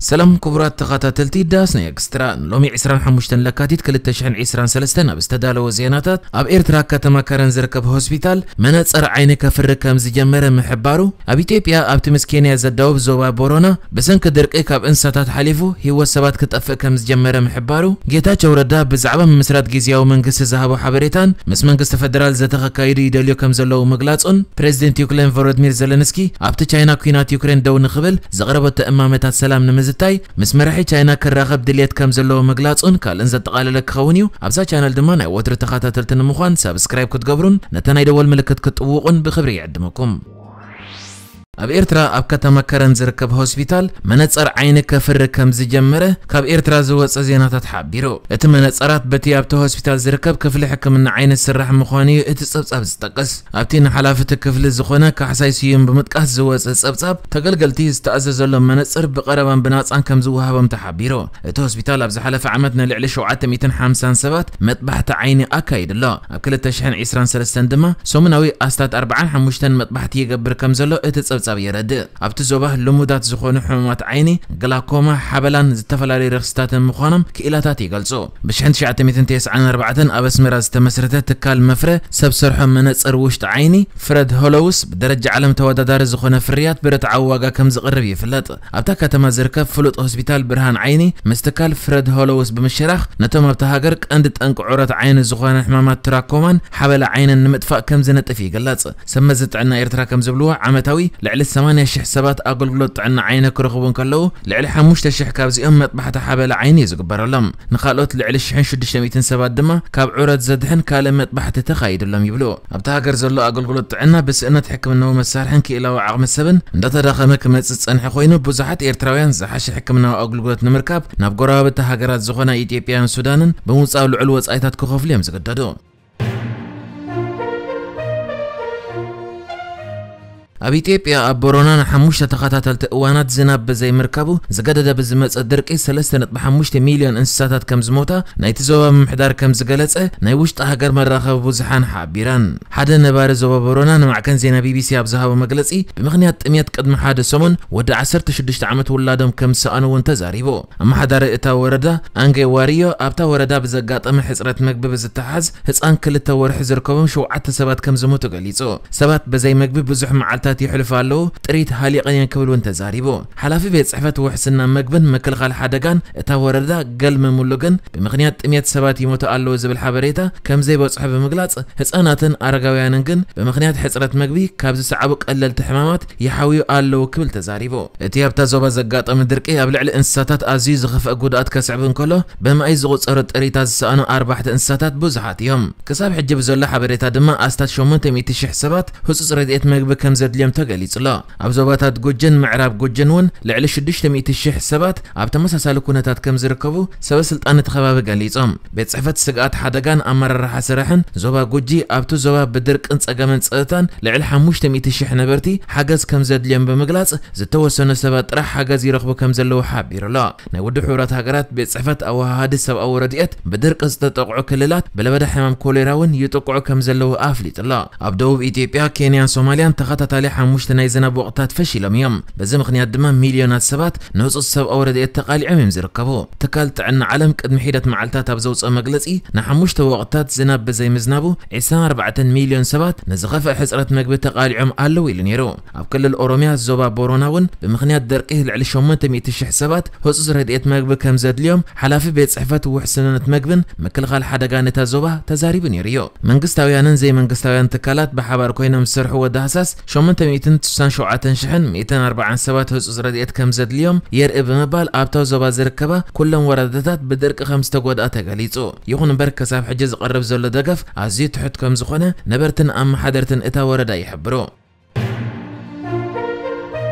ሰላም ክቡራት ተኸታተልቲ ዳስ ናይ ኤክስትራ፣ ሎሚ ዕስራን ሓሙሽተን ለካቲት ክልተ ሽሕን ዕስራን ሰለስተን ኣብ ዝተዳለወ ዜናታት፣ ኣብ ኤርትራ ከተማ ከረን ዝርከብ ሆስፒታል መነጸር ዓይኒ ከፍሪ ከም ዝጀመረ ምሕባሩ፣ ኣብ ኢትዮጵያ ኣብቲ ምስ ኬንያ ዘዳውብ ዞባ ቦሮና ብሰንኪ ድርቂ ካብ እንስሳታት ሓሊፉ ህይወት ሰባት ክጠፍእ ከም ዝጀመረ ምሕባሩ፣ ጌታቸው ረዳ ብዛዕባ ምምስራት ግዝያዊ መንግስቲ ዝሃቦ ሓበሬታን ምስ መንግስቲ ፈደራል ዘተ ከካይዱ ይደልዩ ከም ዘለዉ ምግላጹን፣ ፕሬዚደንት ዩክሬን ቮሎዲሚር ዘለንስኪ ኣብቲ ቻይና ኲናት ዩክሬን ደው ንኽብል ዘቕረበቶ እማመታት ሰላም ንምዝታይ ምስ መራሒ ቻይና ክራኸብ ድልየት ከም ዘለዎ ምግላጹን ካልእን ዘጠቓለለ ክኸውን እዩ። ኣብዛ ቻነል ድማ ናይ ወትሪ ተኸታተልቲ ንምዃን ሳብስክራይብ ክትገብሩን ነታ ናይ ደወል ምልክት ክትጥውቑን ብኽብሪ ይዕድመኩም። ኣብ ኤርትራ ኣብ ከተማ ከረን ዝርከብ ሆስፒታል መነጸር ዓይኒ ከፍሪ ከም ዝጀመረ ካብ ኤርትራ ዝወጸ ዜናታት ሓቢሩ። እቲ መነጸራት በቲ ኣብቲ ሆስፒታል ዝርከብ ክፍሊ ሕክምና ዓይኒ ዝስራሕ ምዃኑ እዩ እቲ ጸብጻብ ዝጠቅስ። ኣብቲ ንሓላፊ እቲ ክፍሊ ዝኾነ ካሕሳይ ስዩም ብምጥቃስ ዝወጸ ጸብጻብ፣ ተገልገልቲ ዝተኣዘዘሎም መነጽር ብቐረባን ብናጻን ከም ዝወሃቦም ተሓቢሩ። እቲ ሆስፒታል ኣብ ዝሓለፈ ዓመት ንልዕሊ ሸውዓተ ሚእትን ሓምሳን ሰባት መጥባሕቲ ዓይኒ ኣካይዱ ኣሎ። ኣብ ክልተ ሽሕን ዕስራን ሰለስተን ድማ ሰሙናዊ ኣስታት ኣርባዓን ሓሙሽተን መጥባሕቲ ይገብር ከም ዘሎ እቲ ጸብጻብ የረድእ። ኣብቲ ዞባ ልሙዳት ዝኾኑ ሕሙማት ዓይኒ፣ ግላኮማ፣ ሓበላን ዝተፈላለዩ ረኽስታትን ምዃኖም ክኢላታት ይገልጹ። ብሽሕን ትሽዓተ ሚእትን ተስዓን ኣርባዕተን ኣብ ኣስመራ ዝተመስረተ ትካል መፍረ ሰብ ሰርሖ መነጽር ውሽጢ ዓይኒ፣ ፍረድ ሆሎውስ፣ ብደረጃ ዓለም ተወዳዳሪ ዝኾነ ፍርያት ብርትዓዊ ዋጋ ከም ዝቕርብ ይፍለጥ። ኣብታ ከተማ ዝርከብ ፍሉጥ ሆስፒታል ብርሃን ዓይኒ ምስ ትካል ፍረድ ሆሎውስ ብምሽራኽ ነቶም ኣብታ ሃገር ቀንዲ ጠንቂ ዑረት ዓይኒ ዝኾነ ሕማማት ትራኮማን ሓበላ ዓይንን ንምጥፋእ ከም ዝነጥፍ ይግለጽ። ሰብ መዚ ጥዕና ኤርትራ ከም ዝብልዎ፣ ዓመታዊ ልዕሊ ሰማንያ ሽሕ ሰባት ኣገልግሎት ጥዕና ዓይኒ ክረኽቡ እንከለዉ፣ ልዕሊ ሓሙሽተ ሽሕ ካብዚኦም መጥባሕቲ ሓበላ ዓይኒ እዩ ዝግበረሎም። ንኻልኦት ልዕሊ ሽሕን ሽዱሽተ ሚእትን ሰባት ድማ ካብ ዑረት ዘድሕን ካልእ መጥባሕቲ ተኻይድሎም ይብሉ። ኣብታ ሃገር ዘሎ ኣገልግሎት ጥዕና ብስእነት ሕክምናዊ መሳርሕን ክኢላዊ ዓቕሚ ሰብን እንዳተዳኸመ ክመጽእ ዝጸንሐ ኮይኑ፣ ብዙሓት ኤርትራውያን ዝሓሸ ሕክምናዊ ኣገልግሎት ንምርካብ ናብ ጎረባብቲ ሃገራት ዝኾና ኢትዮጵያን ሱዳንን ብምውጻእ ልዑል ወጻኢታት ክኸፍሉ እዮም ዝግደዱ። ኣብ ኢትዮጵያ ኣብ ቦሮና ንሓሙሽተ ተኸታተልቲ እዋናት ዝናብ ብዘይምርካቡ ዝገደደ ብዝመጸ ድርቂ ሰለስተ ነጥቢ ሓሙሽተ ሚልዮን እንስሳታት ከም ዝሞታ ናይቲ ዞባ ምምሕዳር ከም ዝገለጸ ናይ ውሽጢ ሃገር መራኸቢ ብዙሓን ሓቢረን። ሓደ ነባሪ ዞባ ቦሮና ንማዕከን ዜና ቢቢሲ ኣብ ዝሃቦ መግለጺ፣ ብምኽንያት ጥምየት ቅድሚ ሓደ ሰሙን ወዲ ዓሰርተ ሽዱሽተ ዓመት ውላዶም ከም ዝሰኣኑ እውን ተዛሪቡ። ኣመሓዳሪ እታ ወረዳ ኣንጌ ዋርዮ፣ ኣብታ ወረዳ ብዘጋጠመ ሕጽረት መግቢ ብዝተሓዝ ህጻን ክልተ ወርሒ ዝርከቦም ሸውዓተ ሰባት ከም ዝሞቱ ገሊጹ። ሰባት ብዘይ መግቢ ብዙሕ መዓልታት የሕልፉ ኣለዉ፣ ጥሪት ሃሊቐን እየን ክብል እውን ተዛሪቡ። ሓላፊ ቤት ጽሕፈት ውሕስና መግብን ምክልኻል ሓደጋን እታ ወረዳ ገልመ ሙሉ ግን፣ ብምኽንያት ጥምየት ሰባት ይሞቱ ኣለዉ ዝብል ሓበሬታ ከም ዘይበጽሖ ብምግላጽ፣ ህጻናትን ኣረጋውያንን ግን ብምኽንያት ሕጽረት መግቢ ካብ ዝሰዓቡ ቀለልቲ ሕማማት ይሓውዩ ኣለዉ ክብል ተዛሪቡ። እቲ ኣብታ ዞባ ዘጋጠመ ድርቂ ኣብ ልዕሊ እንስሳታት ኣዝዩ ዝኸፍአ ጉድኣት ከስዕብ እንከሎ፣ ብመኣይ ዝቑጸሩ ጥሪታት ዝሰኣኑ ኣርባሕቲ እንስሳታት ብዙሓት እዮም። ክሳብ ሕጂ ብዘሎ ሓበሬታ ድማ ኣስታት ሸሞንተ ሚእቲ ሽሕ ሰባት ህጹጽ ረድኤት መግቢ ከም ዘድልዮም ተገሊጹ ኣሎ። ኣብ ዞባታት ጉጅን ምዕራብ ጉጅን እውን ልዕሊ ሽዱሽተ ሚእቲ ሽሕ ሰባት ኣብ ተመሳሳሊ ኩነታት ከም ዝርከቡ ሰበ ስልጣን እቲ ከባቢ ገሊጾም። ቤት ጽሕፈት ስግኣት ሓደጋን ኣመራርሓ ስራሕን ዞባ ጉጂ፣ ኣብቲ ዞባ ብድርቅን ጸገምን ጸጥታን ልዕሊ ሓሙሽተ ሚእቲ ሽሕ ነበርቲ ሓገዝ ከም ዘድልዮም ብምግላጽ፣ ዝተወሰኑ ሰባት ጥራሕ ሓገዝ ይረኽቡ ከም ዘለዉ ሓቢሩ ኣሎ። ናይ ውድብ ሕቡራት ሃገራት ቤት ጽሕፈት ኣወሃሃዲ ሰብኣዊ ረድኤት፣ ብድርቂ ዝተጠቕዑ ክልላት ብለበዳ ሕማም ኮሌራ እውን ይጥቅዑ ከም ዘለዉ ኣፍሊጡ ኣሎ። ኣብ ደቡብ ኢትዮጵያ፣ ኬንያን ሶማልያን ተኸታታሊ ሓሙሽተ ናይ ዝናብ ወቕትታት ፈሺሎም እዮም። በዚ ምኽንያት ድማ ሚልዮናት ሰባት ንህጹጽ ሰብኣዊ ረድኤት ተቓሊዖም እዮም ዝርከቡ። ትካል ጥዕና ዓለም ቅድሚ ሒደት መዓልታት ኣብ ዘውጽኦ መግለጺ፣ ንሓሙሽተ ወቕትታት ዝናብ ብዘይምዝናቡ፣ ዕስራን ኣርባዕተን ሚልዮን ሰባት ንዝኸፍአ ሕጽረት መግቢ ተቓሊዖም ኣለዉ ኢሉ ነይሩ። ኣብ ክልል ኦሮምያ ዞባ ቦሮና እውን ብምኽንያት ደርቂ ልዕሊ ሸሞንተ ሚእቲ ሽሕ ሰባት ህጹጽ ረድኤት መግቢ ከም ዘድልዮም ሓላፊ ቤት ጽሕፈት ውሕስነት መግብን ምክልኻል ሓደጋን እታ ዞባ ተዛሪቡ ነይሩ እዩ። መንግስታውያንን ዘይመንግስታውያን ትካላት ብሓባር ኮይኖም ዝሰርሕዎ ዳህሳስ ሸሞንተ ሚእትን ስሳን ሸውዓተን ሽሕን ሚእትን ኣርባዓን ሰባት ህጹጽ ረድኤት ከም ዘድልዮም የርኢ ብምባል ኣብታ ዞባ ዝርከባ ኩለን ወረዳታት ብድርቂ ከም ዝተጎድኣ ተገሊጹ። ይኹን እምበር ክሳብ ሕጂ ዝቐርብ ዘሎ ደገፍ ኣዝዩ ትሑት ከም ዝኾነ ነበርትን ኣመሓደርትን እታ ወረዳ ይሕብሩ።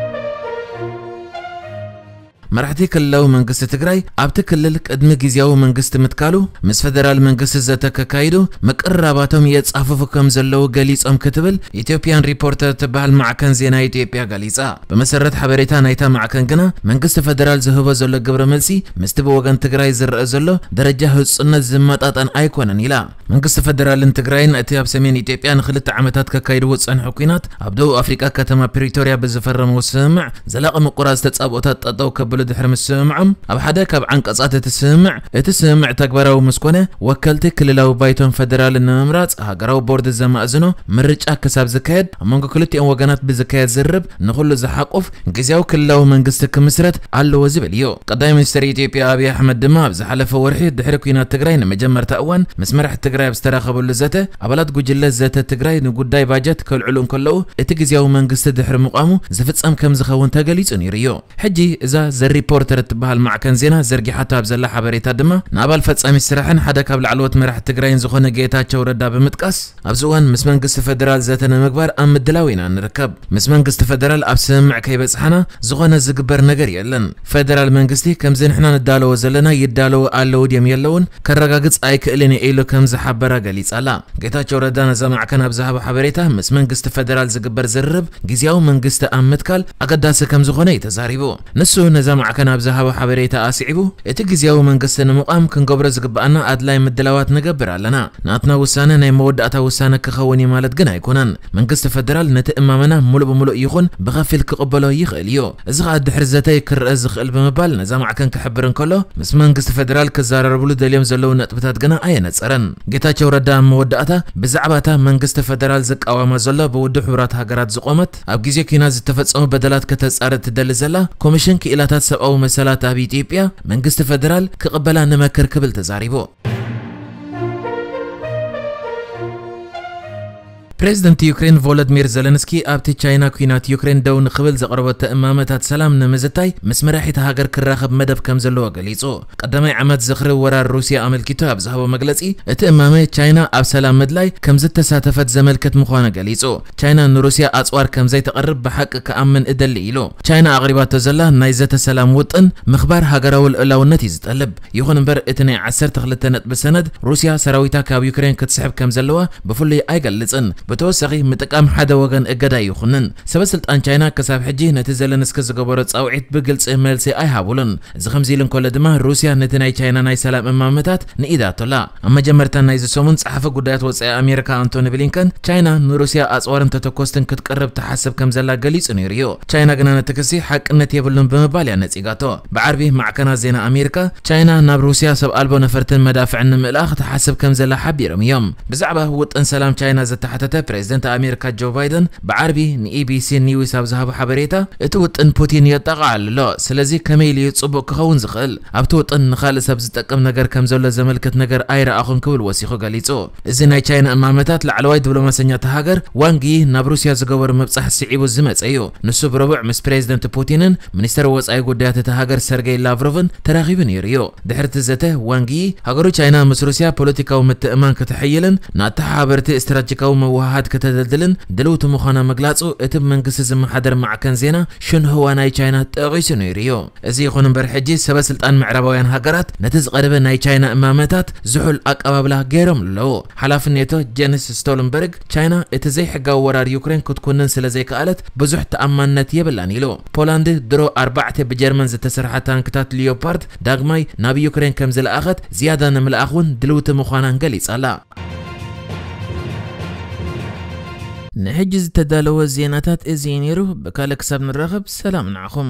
መራሕቲ ክልላዊ መንግስቲ ትግራይ ኣብቲ ክልል ቅድሚ ግዝያዊ መንግስቲ ምትካሉ ምስ ፈደራል መንግስቲ ዘተ ከካይዱ ምቅርራባቶም የጻፍፉ ከም ዘለዉ ገሊጾም ክትብል ኢትዮጵያን ሪፖርተር ትበሃል ማዕከን ዜና ኢትዮጵያ ገሊጻ። ብመሰረት ሓበሬታ ናይታ ማዕከን ግና መንግስቲ ፈደራል ዝህቦ ዘሎ ግብረ መልሲ ምስቲ ብወገን ትግራይ ዝረአ ዘሎ ደረጃ ህጹጽነት ዝመጣጠን ኣይኮነን ኢላ። መንግስቲ ፈደራልን ትግራይን እቲ ኣብ ሰሜን ኢትዮጵያ ንክልተ ዓመታት ከካይድዎ ዝጸንሑ ኲናት ኣብ ደቡብ ኣፍሪቃ ከተማ ፕሪቶርያ ብዝፈረምዎ ስምምዕ ዘላቒ ምቁራጽ ተጻብኦታት ጠጠው ከብሉ ድሕሪ ምስምዖም፣ ኣብ ሓደ ካብ ዓንቀጻት እቲ ስምምዕ፣ እቲ ስምምዕ ተግባራዊ ምስ ኮነ፣ ወከልቲ ክልላዊ ባይቶን ፈደራልን ንምምራጽ ሃገራዊ ቦርድ ዘማእዝኖ ምርጫ ክሳብ ዝካየድ፣ ኣብ መንጎ ክልቲኦም ወገናት ብዝካየድ ዝርርብ ንኹሉ ዝሓቁፍ ግዝያዊ ክልላዊ መንግስቲ ክምስረት ኣለዎ ዝብል እዩ። ቀዳማይ ሚኒስትር ኢትዮጵያ ኣብይ ኣሕመድ ድማ ኣብ ዝሓለፈ ወርሒ ድሕሪ ኲናት ትግራይ ንመጀመርታ እዋን ምስ መራሕቲ ትግራይ ኣብ ዝተራኸበሉ ዘተ፣ ኣባላት ጉጅለ ዘተ ትግራይ ንጉዳይ ባጀት ከልዕሉ እንከለዉ፣ እቲ ግዝያዊ መንግስቲ ድሕሪ ምቋሙ ዝፍጸም ከም ዝኸውን ተገሊጹ ነይሩ እዩ። ሕጂ እዛ ዘ ሪፖርተር እትበሃል ማዕከን ዜና ዘርጊሓቶ ኣብ ዘላ ሓበሬታ ድማ፣ ንኣባል ፈጻሚ ስራሕን ሓደ ካብ ላዕለዎት መራሕቲ ትግራይን ዝኾነ ጌታቸው ረዳ ብምጥቃስ፣ ኣብዚ እዋን ምስ መንግስቲ ፈደራል ዘተ ንምግባር ኣብ ምድላው ኢና ንርከብ። ምስ መንግስቲ ፈደራል ኣብ ስምምዕ ከይበጽሓና ዝኾነ ዝግበር ነገር የለን። ፈደራል መንግስቲ ከምዚ ንሕና ንዳለዎ ዘለና ይዳለዉ ኣለዉ ድዮም የለውን ከረጋግጽ ኣይክእልን እየ ኢሉ ከም ዝሓበራ ገሊጻ ኣላ። ጌታቸው ረዳ ነዛ ማዕከን ኣብ ዝሃቦ ሓበሬታ፣ ምስ መንግስቲ ፈደራል ዝግበር ዝርርብ ግዝያዊ መንግስቲ ኣብ ምትካል ኣገዳሲ ከም ዝኾነ እዩ ተዛሪቡ። ንሱ ነዛ ማዕከን ኣብ ዝሃቦ ሓበሬታ ኣስዒቡ፣ እቲ ግዝያዊ መንግስቲ ንምቋም ክንገብሮ ዝግብኣና ኣድላይ ምድላዋት ንገብር ኣለና። ናትና ውሳነ ናይ መወዳእታ ውሳነ ክኸውን እዩ ማለት ግን ኣይኮነን። መንግስቲ ፈደራል ነቲ እማመና ሙሉእ ብሙሉእ ይኹን ብኸፊል ክቕበሎ ይኽእል እዩ። እዚ ኸኣ ድሕሪ ዘተይ ክረአ ዝኽእል ብምባል ነዛ ማዕከን ክሕብር እንከሎ፣ ምስ መንግስቲ ፈደራል ክዘራረብሉ ደልዮም ዘለዉ ነጥብታት ግና ኣየነጸረን። ጌታቸው ረዳ ኣብ መወዳእታ፣ ብዛዕባ እታ መንግስቲ ፈደራል ዝቃወማ ዘሎ ብውድብ ሕቡራት ሃገራት ዝቖመት፣ ኣብ ግዜ ኲናት ዝተፈጸሙ በደላት ከተጻሪ እትደሊ ዘላ ኮሚሽን ክኢላታት ሰብኣዊ መሰላት ኣብ ኢትዮጵያ፣ መንግስቲ ፈደራል ክቕበላ ንመክር ክብል ተዛሪቡ። ፕሬዝደንት ዩክሬን ቮሎድሚር ዘለንስኪ ኣብቲ ቻይና ኲናት ዩክሬን ደው ንኽብል ዘቕረበቶ እማመታት ሰላም ንምዝታይ ምስ መራሒት ሃገር ክራኸብ መደብ ከም ዘለዎ ገሊጹ። ቀዳማይ ዓመት ዝኽሪ ወራር ሩስያ ኣመልኪቱ ኣብ ዝሃቦ መግለጺ፣ እቲ እማመ ቻይና ኣብ ሰላም ምድላይ ከም ዝተሳተፈት ዘመልክት ምዃኑ ገሊጹ። ቻይና ንሩስያ ኣጽዋር ከም ዘይተቕርብ ብሓቂ ክኣምን እደሊ ኢሉ። ቻይና ኣቕሪባቶ ዘላ ናይ ዘተ ሰላም ውጥን ምኽባር ሃገራዊ ልኡላውነት እዩ ዝጠልብ። ይኹን እምበር፣ እቲ ናይ ዓሰርተ ክልተ ነጥቢ ሰነድ ሩስያ ሰራዊታ ካብ ዩክሬን ክትስሕብ ከም ዘለዋ ብፍሉይ ኣይገልጽን። ብተወሳኺ፣ ምጥቃም ሓደ ወገን እገዳ ይኹንን። ሰበ ስልጣን ቻይና ክሳብ ሕጂ ነቲ ዘለንስኪ ዝገበሮ ጻውዒት ብግልጺ መልሲ ኣይሃቡሉን። እዚ ከምዚ ኢሉ እንከሎ ድማ፣ ሩስያ ነቲ ናይ ቻይና ናይ ሰላም እማመታት ንኢዳቶ ኣላ። ኣብ መጀመርታ ናይዚ ሰሙን፣ ጸሓፊ ጉዳያት ወጻኢ ኣሜሪካ ኣንቶኒ ብሊንከን፣ ቻይና ንሩስያ ኣጽዋርን ተተኮስትን ክትቅርብ ትሓስብ ከም ዘላ ገሊጹ ነይሩ እዩ። ቻይና ግና ነቲ ክሲ ሓቅነት የብሉን ብምባል እያ ነጺጋቶ። ብዓርቢ ማዕከናት ዜና ኣሜሪካ፣ ቻይና ናብ ሩስያ ሰብ ኣልቦ ነፈርትን መዳፍዕን ንምእላኽ ትሓስብ ከም ዘላ ሓቢሮም እዮም። ብዛዕባ ውጥን ሰላም ቻይና ዝተሓተተ ፕሬዝደንት ኣሜሪካ ጆ ባይደን ብዓርቢ ንኢ ቢ ሲ ኒውስ ኣብ ዝሃቦ ሓበሬታ፣ እቲ ውጥን ፑቲን የጣቕዓሉ ኣሎ፣ ስለዚ ከመይ ኢሉ እዩ ጽቡቕ ክኸውን ዝኽእል? ኣብቲ ውጥን ንኻልእ ሰብ ዝጠቅም ነገር ከም ዘሎ ዘመልክት ነገር ኣይረኣኹን ክብል ወሲኹ ገሊጹ። እዚ ናይ ቻይና እማመታት ላዕለዋይ ዲፕሎማሰኛ እታ ሃገር ዋንግ ዪ ናብ ሩስያ ዝገበሮ ምብጻሕ ስዒቡ ዝመጸ እዩ። ንሱ ብረቡዕ ምስ ፕሬዝደንት ፑቲንን ሚኒስተር ወጻኢ ጉዳያት እታ ሃገር ሰርጌይ ላቭሮቭን ተራኺቡ ነይሩ እዩ። ድሕሪ እቲ ዘተ፣ ዋንግ ዪ ሃገሩ ቻይና ምስ ሩስያ ፖለቲካዊ ምትእምማን ከተሐይልን ንኣተሓባበርቲ ስትራቴጂካዊ ምውህሃድ ከተደልድልን ድልውቲ ምዃና ምግላጹ እቲ ብመንግስቲ ዝመሓደር ማዕከን ዜና ሽንሁዋ ናይ ቻይና ጠቒሱ ነይሩ እዩ። እዚ ይኹን እምበር፣ ሕጂ ሰበ ስልጣን ምዕራባውያን ሃገራት ነቲ ዝቐረበ ናይ ቻይና እማመታት ዝሑል ኣቀባብላ ገይሮም ኣለዉ። ሓላፊ ኔቶ ጀንስ ስቶልንበርግ፣ ቻይና እቲ ዘይሕጋዊ ወራር ዩክሬን ክትኩንን ስለ ዘይከኣለት ብዙሕ ተኣማንነት የብላን ኢሉ። ፖላንድ ድሮ ኣርባዕተ ብጀርመን ዝተሰርሓ ታንክታት ሊዮፓርድ ዳግማይ ናብ ዩክሬን ከም ዝለኣኸት፣ ዝያዳ ንምልኣኽ እውን ድልውቲ ምዃናን ገሊጻ ኣላ። ንሕጂ ዝተዳለወ ዜናታት እዚ እዩ ነይሩ። ብካልእ ክሳብ ንራኸብ፣ ሰላም ንዓኹም።